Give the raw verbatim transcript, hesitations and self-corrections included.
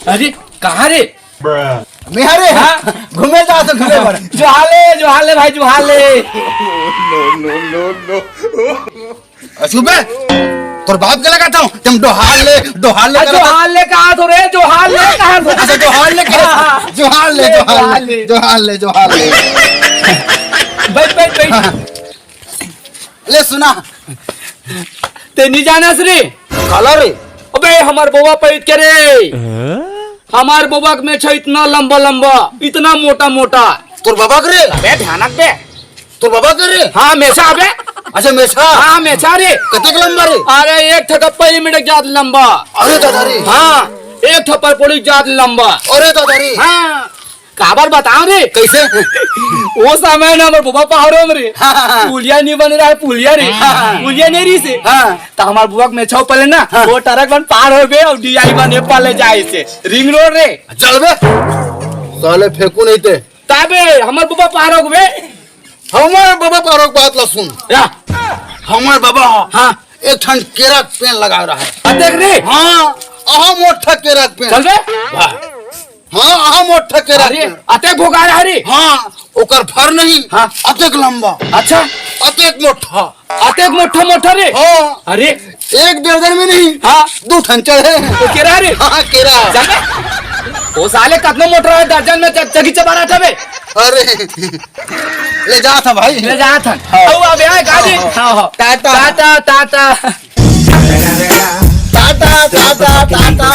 अरे, कहाँ रे? मैं हरे हाँ? घूमे जा तो घूमे बर। जोहार ले, जोहार ले भाई, जोहार ले। अशुभ बे, तोर बाप के लगाता हूँ, तुम डोहार ले, डोहार ले आ, करता। जोहार ले कहा तो रे, जोहार ले कहा तो? अच्छा, जोहार ले कहा? हाँ, हाँ। जोहार ले, ले, जोहार जोहार ले, ले। जोहार ले, जोहार ले। बैठ, बैठ, बैठ। हाँ। ले सुना। ते नहीं जाना रे? काला रे? अबे, हमार बउवा पइत के रे। हमार बउवा के मेछा इतना लंबा लंबा, इतना मोटा मोटा। तोर बाबा के रे? अबे, ध्यान रख बे। तोर बाबा के रे? हाँ, मेछा अबे। अच्छा, मेछा? हाँ, मेछा रे। कतेक लंबा रे? अरे, एक ठका पहली मिनट जात लंबा। अरे दादा रे। हाँ, एक ठपर पड़ी जात लंबा। अरे दादा रे। हाँ, काबर बताओ रे? कैसे? वो समय ना हमर बउवा पहाड़ों में रे। हाँ, हाँ, हाँ। पुलिया नहीं बने रहा है, पुलिया रे। हाँ, हाँ। पुलिया नहीं रही से। हाँ। तो हमार बउवा के मेछा पले ना, हाँ। वो ट्रक मन पार हो गए और डीआई बने पले जाए से। रिंग रोड रे। चल बे। साले फेंकू नहीं ते। ताबे, हमार बउवा पहाड़ों में। हमार बउवा पहाड़ों की बात ला सुन। या। हमार बउवा हाँ। एक ठन केरा के पेड़ लगा रहा है। अतेक रे? हाँ, अहा मोटा केरा के पेड़। चल बे। वाह। हाँ, अहा मोटा केरा अरे, के पेड़। अतेक भोगा रहा रे। हाँ, ओकर फर नहीं, हाँ। अतेक लंबा। अच्छा। अतेक मोटा। अतेक मोटा मोटा रे। हाँ। अरे। एक दर्जन में नहीं, हाँ। दू ठन चढ़े। तो केरा रे। हाँ, केरा। चल बे। वो साले कतनो मोटा रहे, दर्जन में च-, चगी चबा रहा था बे। अरे। ले जात हन भाई। ले जात हन। हाँ। अउ अब यार गाड़ी। हाँ, हाँ। टाटा। टाटा, टाटा। टाटा, टाटा, टाटा।